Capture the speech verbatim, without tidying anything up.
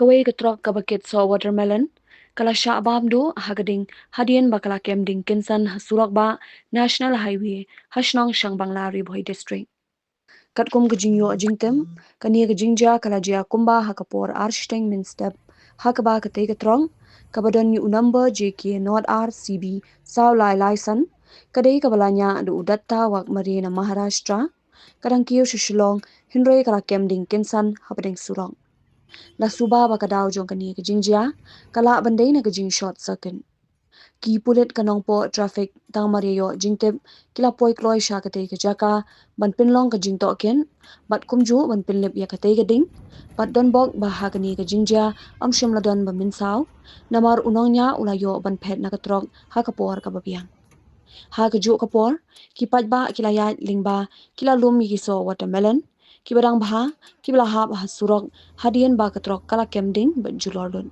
Kawei ka trok kaba kit soh watermelon ka la shah bam duh ha ka ding hadien ba ka la kem ding kynsan ha surok bah National Highway ha shnong Shangbangla, Ri Bhoi District. Katkum ka jingïoh jingtip, kane ka jingjia ka la jia kumba ha ka por ar shiteng mynstep, ha kaba katei ka trok kaba don ïa u number J K nought R C B saw lai lai san, ka dei kaba la ñiah da u Datta Wagmare na Maharashtra, ka dang kiew sha Shillong, hynrei ka la kem ding kynsan hapdeng surok. La suba ba ka daw jong kane ka jingjia ka lah ban dei na ka jing short circuit. Ki pulit ka Nongpoh Traffic tang mar ïa ïoh jingtip ki la poi kloi sha katei ka jaka ban pynlong ka jingtohkit bad kumjuh ban pynlip ïa katei ka ding, bad don bok ba ha kane ka jingjia ym shym la don ba mynsaw, namar u nongñiah u la ïoh ban phet na ka trok ha ka por kaba biang. Ha kajuh ka por, ki paidbah ki la ïaid lyngba ki la lum ïa ki soh watermelon kiba dang bha kiba la hap ha surok hadien ba ka trok ka la kem ding bad julor lut.